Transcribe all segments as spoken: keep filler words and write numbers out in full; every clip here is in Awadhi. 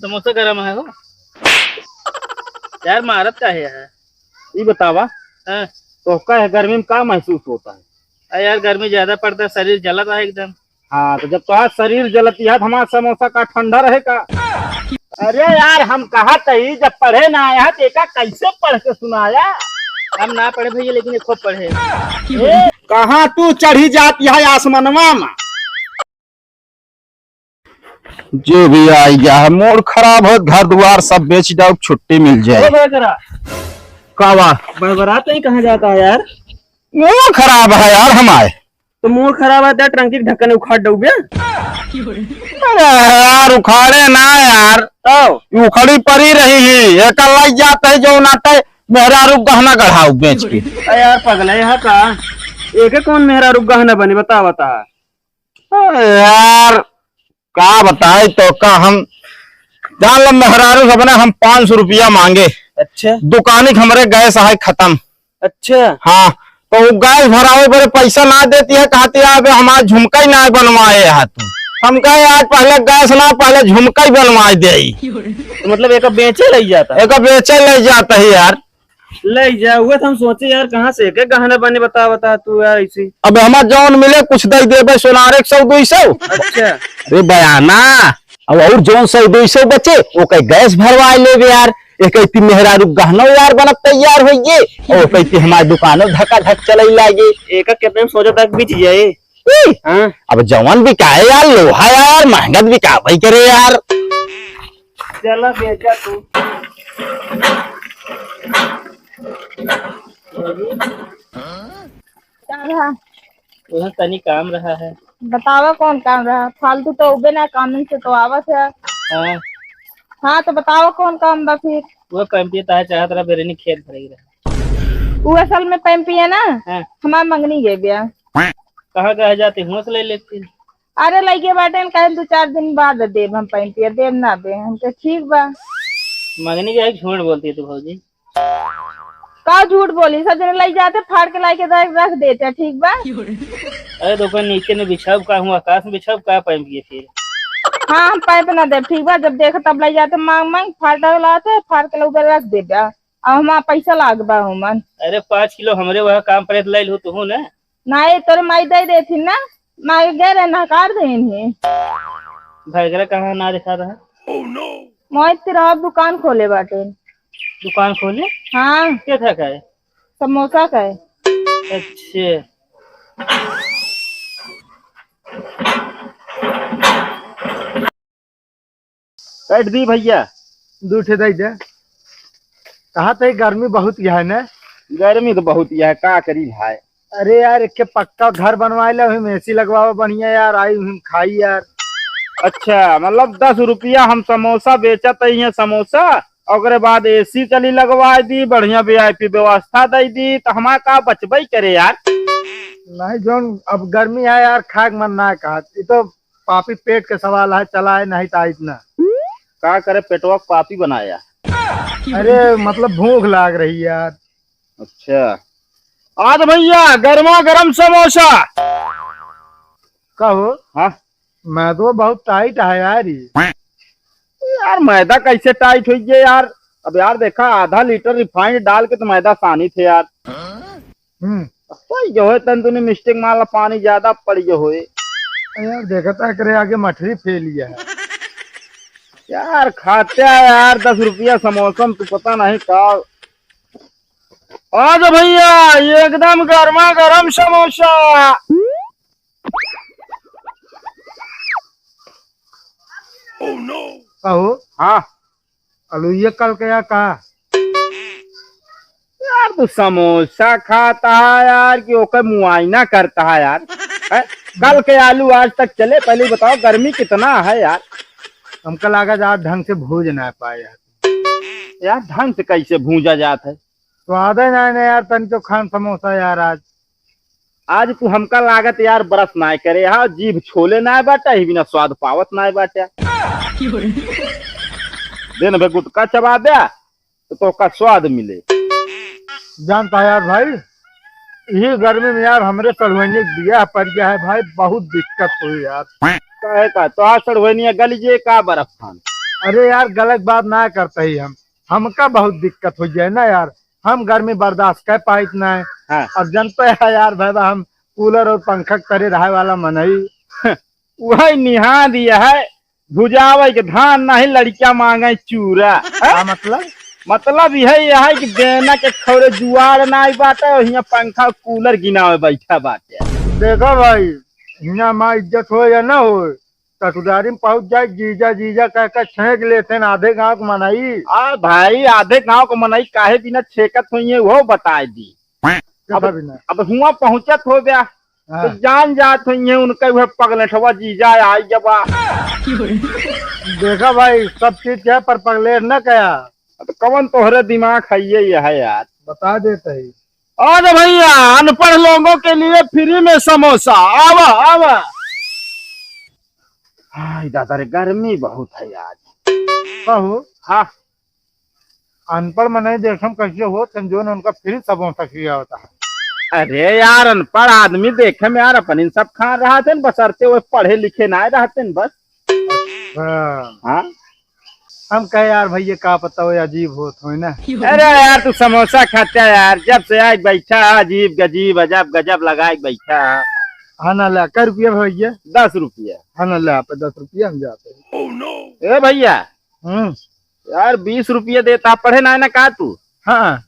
समोसा गरम है हो। यार, मारत का है यार? ई बतावा, हाँ। तोहका है गर्मी में का महसूस होता है? अरे यार, गर्मी ज्यादा पड़ता है, शरीर जलत है एकदम। हाँ, तो जब तोहार शरीर जलत है, तो हमार समोसा का ठंडा रहे का? अरे यार, हम कहा तही, जब पढ़े ना आया है, तो एका कैसे पढ़ के सुनाया? हम ना पढ़े भैया, लेकिन ये खूब पढ़े। ए, कहाँ तू चढ़ी जाती है आसमानवा में? जे भी आई गया है, मूड खराब हो, घर दुआर सब बेच जाओ, छुट्टी मिल जाए। ओ भाई करा। का बा? बरबरात नहीं कहाँ जाता है यार? मूड खराब है यार हमारे। तो मूड खराब है तो टंकी के ढक्कन उखाड़ डूबे। अरे यार, उखाड़े ना यार। तो? ये उखड़ी पड़ी रही है, एक लाई जाता है जो नाटे मेहरारू गहना गढ़ाऊ बेच के। अरे यार, पगला है का? एक कौन मेहरारू गहना बने, बता, बता। अरे यार, का बताई तो का हम, जान लो मेहरारू से अपने हम पाँच सौ रुपया मांगे। अच्छा। दुकानी के हमरे गैस है खत्म। अच्छा। हाँ, तो वो गैस भरावे बरे पैसा ना देती है, कहती है, "अबे हमारा झुमका ही ना बनवाए है तू।" हम कहे, "आज पहले गैस ना, पहले झुमका ही बनवाए दे।" तो मतलब एक बेचे ले जाता है? एक बेचे ले जाता है यार। ले जा, उहे तो हम सोचे यार, कहाँ से के गहना बने, बता, बता तू यार ऐसे। अब हमार जौन मिले कुछ दे देबे, सोनारे के सौ दो सौ। अच्छा। अरे बयाना, अब और जौन सौ दो सौ बचे, ओके गैस भरवा लेबे यार। एक ऐती मेहरारू गहनो यार बनत तैयार होइए, और एक ऐती हमार दुकानो धका धक चले लागे। एक कितने में सोचा तक बिच जाए। ई, हाँ। अब जौन बिकाए यार, लोहा यार, महंगा तो बिकाबे करे यार। चला बेचा तू। का रहा? उधर तनी काम रहा है। बतावा कौन काम रहा? फालतू तो उबे ना, काम से तो आवत है। हाँ। हाँ, तो बतावा कौन काम बा फिर? वो पैंपिया ताहे चाहत रहा, बेरेनी खेत भरई रहा। वो असल में पैंपिया ना, हाँ। हमार मंगनी गए बिया। कहाँ कहाँ जाते हुआ से ले लेते? अरे लइके बाटे न, कहे दो चार दिन बाद देब हम पैंपिया, देब ना बे। हम कहे ठीक बा। मंगनी के झूठ बोलती है तू भौजी। का झूठ बोली, सब जने लइ जाते, फाड़ के लाइके रख, रख देते, ठीक बा। अरे तो ऊपर नीचे में बिछाब का हुआ, आकाश में बिछाब का पैंपिया फिर? हाँ, हम पैंप ना देब, ठीक बा, जब देख तब लइ जाते मांग मांग, फाड़ लाते, फाड़ के लउबे रख देबे। अब हमार पैसा लाग बा हमन। अरे पाँच किलो हमरे वहाँ काम पड़े तो लइ लू तू ना। नाहीं, तोरे माई दे देथिन ना, माई गए रहे, नकार देन ही। भैगरा कहाँ ना दिखा रहा? माई तेरा दुकान खोले बाटे। दुकान खोले? हाँ। के था का है? समोसा का है। अच्छे। काट दी भैया। दू ठे दे दे। कहा थे गर्मी बहुत ही है ना? गर्मी तो बहुत ही है, का करी भाई? अरे यार, एक के पक्का घर बनवाए ला, वही में एसी लगवावा बढ़िया यार, आई वही में खाई यार। अच्छा, मतलब दस रुपया हम समोसा बेचत ही है, समोसा, ओकरे बाद एसी चली लगवाए दी, बढ़िया वीआईपी व्यवस्था दे दी, तो हमारा का बचबे करे यार? नहीं, जौन अब गर्मी है यार, खाए के मन ना कहत। ये तो पापी पेट के सवाल है, चलाए नहीं तो इतना। का करे, पेटवा को पापी बनाया। अरे, मतलब भूख लाग रही यार। अच्छा, आज भैया गर्मा गर्म समोसा। कहो। हाँ। मैदो बहुत टाइट है यार ये। यार, मैदा कैसे टाइट हो गया यार? अब यार, देखा, आधा लीटर रिफाइंड डाल के तो मैदा सानी थे यार। हम्म। वही जो है, तन तूने मिस्टेक मार ला, पानी ज्यादा पड़ गया होए। यार, देखता है, करे आगे मठरी फेल गया है। यार, खाते हैं यार, दस रुपया समोसा में, तू पता नहीं का। आ जा भैया, ये एकदम गर्मा गर्म समोसा। कहो। हाँ। अलुइया कल के या का? यार, तू समोसा खाता है यार, कि ओकर मुआयना करता है यार? हैं? कल के आलू आज तक चले, पहले ही बताओ, गर्मी कितना है यार? हमका लगा आज ढंग से भूज ना पाए यार। यार, ढंग से कैसे भूजा जात है? स्वाद है ना, ना यार, तन तो खान समोसा यार आज। आज तू हमका लागत यार बरस नाय करे हा, जीभ छोले नाय बाटे, ही बिना स्वाद पावत नाय बाटे। दिन भर गुटखा चबा दे, तो तोका स्वाद मिले। जानता यार भाई, यही गर्मी में यार हमरे सड़ुआइने के बियाह पड़ गया है भाई, बहुत दिक्कत हुई यार। काहे का? तो आज सड़ुआइनिया गल जे का बर्फ खान? अरे यार, गलत बात ना करते ही हम, हमका बहुत दिक्कत हो जाए ना यार, हम गर्मी बर्दाश्त कर पाइत ना है। हाँ। अब जनते है यार भाई, हम कूलर और पंखा के तरे रहे वाला मनई। वही निहान दिया है, भुजावे के धान नहीं, लड़किया मांगे चूरा। का मतलब? मतलब यह, यह है कि बेना के खौरे जुआड़ नाई बाटे, और हियां पंखा कूलर गिनावे बैठा बाटे। देखो भाई, हियां माँ इज्जत हो या ना हो, ससुरारी में पहुंच जाए, जीजा जीजा कह के छेंक लेते हैं आधे गांव के मनई। आ भाई, आधे गांव के मनई काहे बिना छेकत हुई है, वो बताए दी। अब, बिना। अब हुआ पहुंचत हो गया, हाँ। तो जान जात हुई है उनके, वह पगलेठवा जीजा आई जबा। देखा भाई, सब चीज क्या पर पगलेठ न कया। अब कवन तोहरे दिमाग है ये, ये है यार। बता देते ही। और भैया, अनपढ़ लोगों के लिए फ्री में समोसा। आवा, आवा। हाय दादा रे, गर्मी बहुत है आज। कहो। हाँ। अनपढ़ मनई देखे में कैसे होत हैं, जोन उनका फ्री समोसा खिया होता है। अरे यार, अनपढ़ आदमी देखे में यार अपन इन सब खा रहा थे, बसरते हुए पढ़े लिखे ना रहते हैं बस। हाँ। हाँ? हम कहे यार भैया, का पता हो अजीब होत हो ना। अरे यार, तू समोसा खाता है यार, जब से आए बैठा है, अजीब गजीब, अजब गजब लगाए बैठा है। हाँ ना, ला, कै रुपया भैया? दस रुपया। हाँ ना, ला, पे दस रुपया हम जाते हैं। ए भैया। हम्म। यार, बीस रुपया देता, पढ़े ना है ना का तू? हाँ।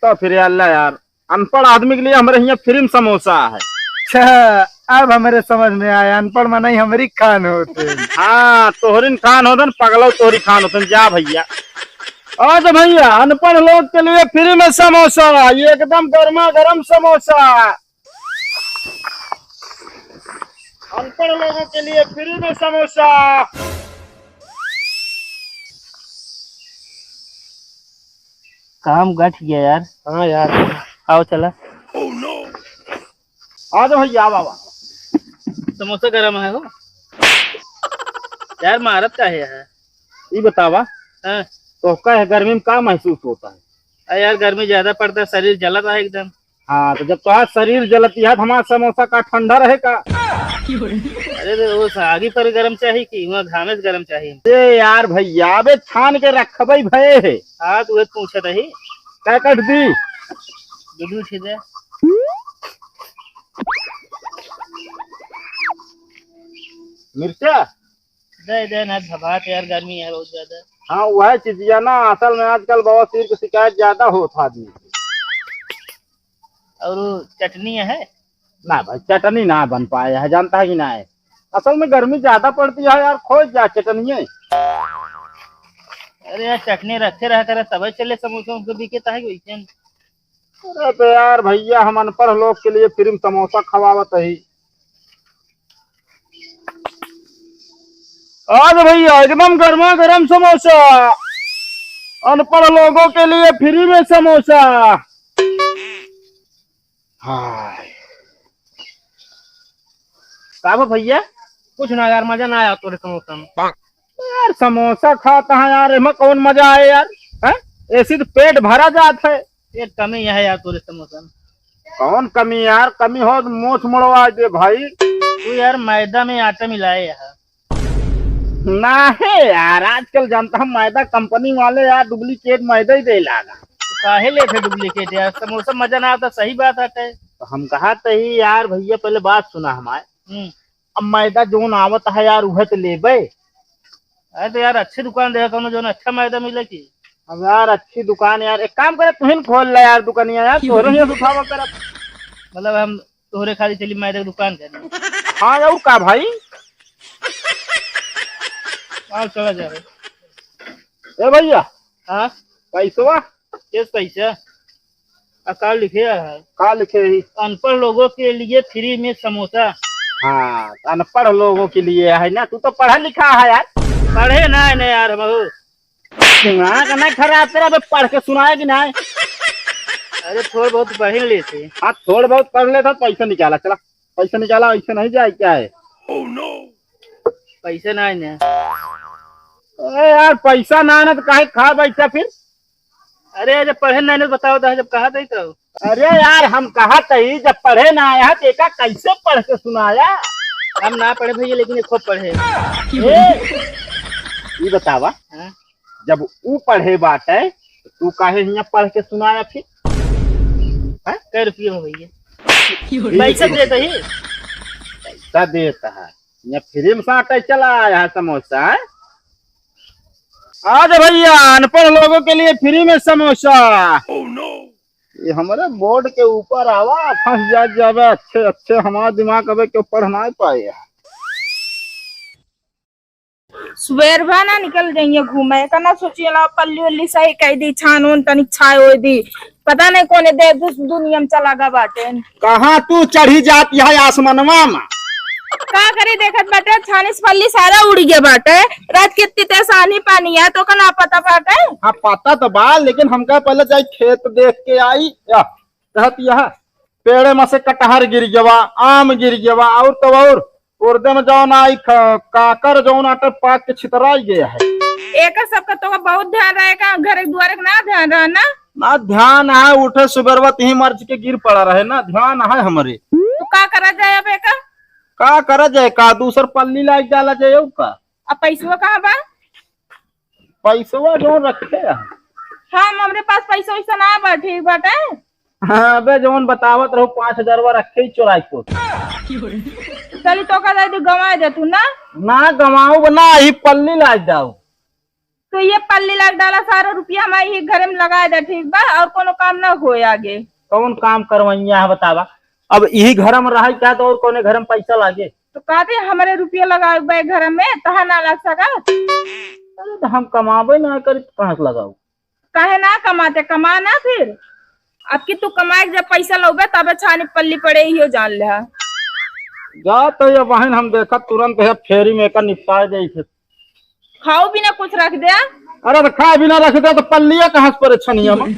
तो फिर अल्लाह यार, अनपढ़ आदमी के लिए हमारे यहाँ फ्री में समोसा है। अच्छा, अब हमारे समझ में आया, अनपढ़ मनई हमरी खान होते हैं। हाँ, तोहरिन खान होतन, पगलो तोहरी खान होतन। जा भैया। और तो भैया, अनपढ़ लोग के लिए फ्री में समोसा, ये एकदम गर्मा गर्म समोसा। अनपढ़ लोगों के लिए फ्री में समोसा। काम गठ गया यार। हाँ यार। आओ चला। आ जाओ भैया, आओ, आओ। समोसा गरम है हो। यार मारत का है यार? ई बतावा। हाँ। तो का है, गर्मी में का महसूस होता है? अरे यार, गर्मी ज्यादा पड़ता है, शरीर जलत है एकदम। हाँ, तो जब तोहार शरीर जलत है, तो हमार समोसा का ठंडा रहे का? अरे रे, वो आगी पर गरम चाही कि वहाँ घामे से गरम चाही? ए यार भैया, अबे छान के रखबे भये है। हाँ, तो वही पूछत ही। कै कट दी? दू दू छे दे। मिर्चा? दे दे ना, धबात यार, गर्मी है बहुत ज्यादा। हाँ, वह चीजिया ना, असल में आजकल बवासीर की शिकायत ज्यादा होत है आदमी। और वो चटनी है? ना भाई, चटनी ना बन पाए है, जानता है कि ना है? असल में गर्मी ज्यादा पड़ती है यार, खोज जा चटनिए। अरे यार, चटनी रखे रहा करे, तबे चले, समोसा उनको बिके, ताहे कि वैसे। अरे तो यार भैया, हम अनपढ़ लोग के लिए फ्री में समोसा खवावत ही। आज भैया एकदम गर्मा गर्म समोसा, अनपढ़ लोगों के लिए फ्री में समोसा। हाय। का बा भैया? कुछ ना यार, मजा ना आया तोरे समोसा में। यार समोसा खाता है यार, एमा कौन मजा आए यार? हैं? ऐसी तो पेट भरा जात है। एक कमी यह है यार तोरे समोसा में। कौन कमी यार? कमी हो तो मोछ मुड़वा दे भाई। तू यार मैदा में आटा मिलाए यार। ना है यार, आजकल जानता हम मैदा कंपनी वाले यार डुप्लीकेट मैदा ही दे लागा। तो काहे लेते डुप्लीकेट यार? समोसा मजा ना आता, सही बात है। तो हम कहा तही यार भैया, पहले बात सुना हमारे। हम्म। अब मैदा जोन आवत है यार, उहे तो लेबे। अरे तो यार, अच्छी दुकान देखा, कौनो जोन अच्छा मैदा मिले की। अब यार, अच्छी दुकान यार, एक काम करे, तुहिन खोल ले यार दुकानिया यार, तोहरे ही उठावा करब। मतलब, हम तोहरे खाली चली मैदा की दुकान करे। हाँ, और का भाई? और चला जा रहे। ए भैया। हाँ? पैसवा? किस पैसा? आ, का लिखे है? का लिखे ही? अनपढ़ लोगों के लिए फ्री में समोसा। हाँ, अनपढ़ लोगों के लिए है ना, तू तो पढ़ा लिखा है यार। पढ़े ना है ना यार, हम हो। दिमाग ना खराब तेरा, बे पढ़ के सुनाए कि ना? अरे थोड़ बहुत पढ़ ही लेते। हाँ, थोड़ बहुत पढ़ लेता, पैसा निकाला, चला, पैसा निकाला, ऐसे नहीं जाए, क्या है? पैसा ना है ना। अरे यार, पैसा ना है ना तो काहे खा बैठा फिर? अरे, जब पढ़े ना, ना बताओ तो, जब कहा था ही तो। अरे यार, हम कहा तही, जब पढ़े ना आया है, तो एका कैसे पढ़ के सुनाया? हम ना पढ़े भैया, लेकिन ये खूब पढ़े। ए, ई बतावा, हाँ? जब ऊ पढ़े बाटे, तो तू काहे हियाँ पढ़ के सुनाया फिर? हाँ? कै रुपये में भैया? ठीक पैसा है। देता ही। पैसा देता है। हियाँ फ्री में साटे चला आया है समोसा, हैं? आ जा भैया, अनपढ़ लोगों के लिए फ्री में समोसा। ये हमारे बोर्ड के ऊपर आवा, फंस जा जावे। अच्छे, अच्छे हमारा दिमाग अबे क्यों पढ़ ना पाए। सुबेर भा ना निकल जाइए घूमे, का ना सोचिए ला पल्ली उल्ली सही कह दी, छान ओन तनिक छाए होए दी। पता नहीं कौन दे दुस दुनिया में चला गा बाटे। कहाँ तू चढ़ी जाती है आसमानवा में? का करी, देखत बाटे छानिस पल्ली सारा उड़ गया बाटे। रात कितनी तेज आनी पानी है तो का ना पता बाटे। हाँ, पता तो बा, लेकिन हमका पहले जाए खेत देख के आई। या, कहत यह पेड़े में से कटहर गिर गवा, आम गिर गवा, और तो और उर्दे में जौन आई ख-, काकर जौन आटे पाक के छितराई गया है। एकर सबका तो बहुत ध्यान रहे का, घर के दुआरे के ना ध्यान रहे ना? ना ध्यान है, उठे सुबेरवा तिही मर्ज के गिर पड़ा रहे ना, ध्यान है हमरे। तो का करा जाए अब एका? का करा जाए का, दूसर पल्ली लाग डाला जाए और का? अब पैसवा कहाँ बा? पैसवा जौन रखे हैं। हाँ, हमरे पास पैसा वैसा ना बा, ठीक बाटे। हाँ, अबे जौन बतावत रहो, पाँच हजारवा रखे ही चोराई को। चली तो का दे गंवा दे तू ना। ना गंवाऊ ना, ही पल्ली लाग जाओ। तो ये पल्ली लाग डाला, सारा रुपया हमारे ही घर में लगा दे, ठीक बा, और कोनो काम ना होए आगे। कौन काम करवैया है बतावा? अब यही घर में रहे क्या तो और कौने घर में पैसा लागे? तो कहते हमारे रुपया लगावे बे घर में, तहा ना लग सका। अरे तो हम कमाबे ना करी तो कहाँ से लगाऊ? काहे ना कमाते, कमा ना फिर। अब की तू कमाए के जब पैसा लौबे तबे छानी पल्ली पड़े ही हो जान ले। जा तो ये बहन हम देखत तुरंत है फेरी में एकर निपटाए दे इसे। खाओ भी ना कुछ रख दे। अरे तो खाए भी ना रख दे तो पल्लिया कहाँ से पड़े छनिया में?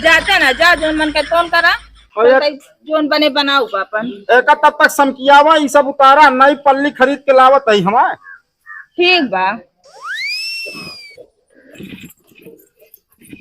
जाते ना जा, जोन मन के तोन करा। और ये तब तक जोन बने बनाऊ अपन। एका तब तक समकियावा ई सब उतारा, नई पल्ली खरीद के लावत है हमारे। ठीक बा।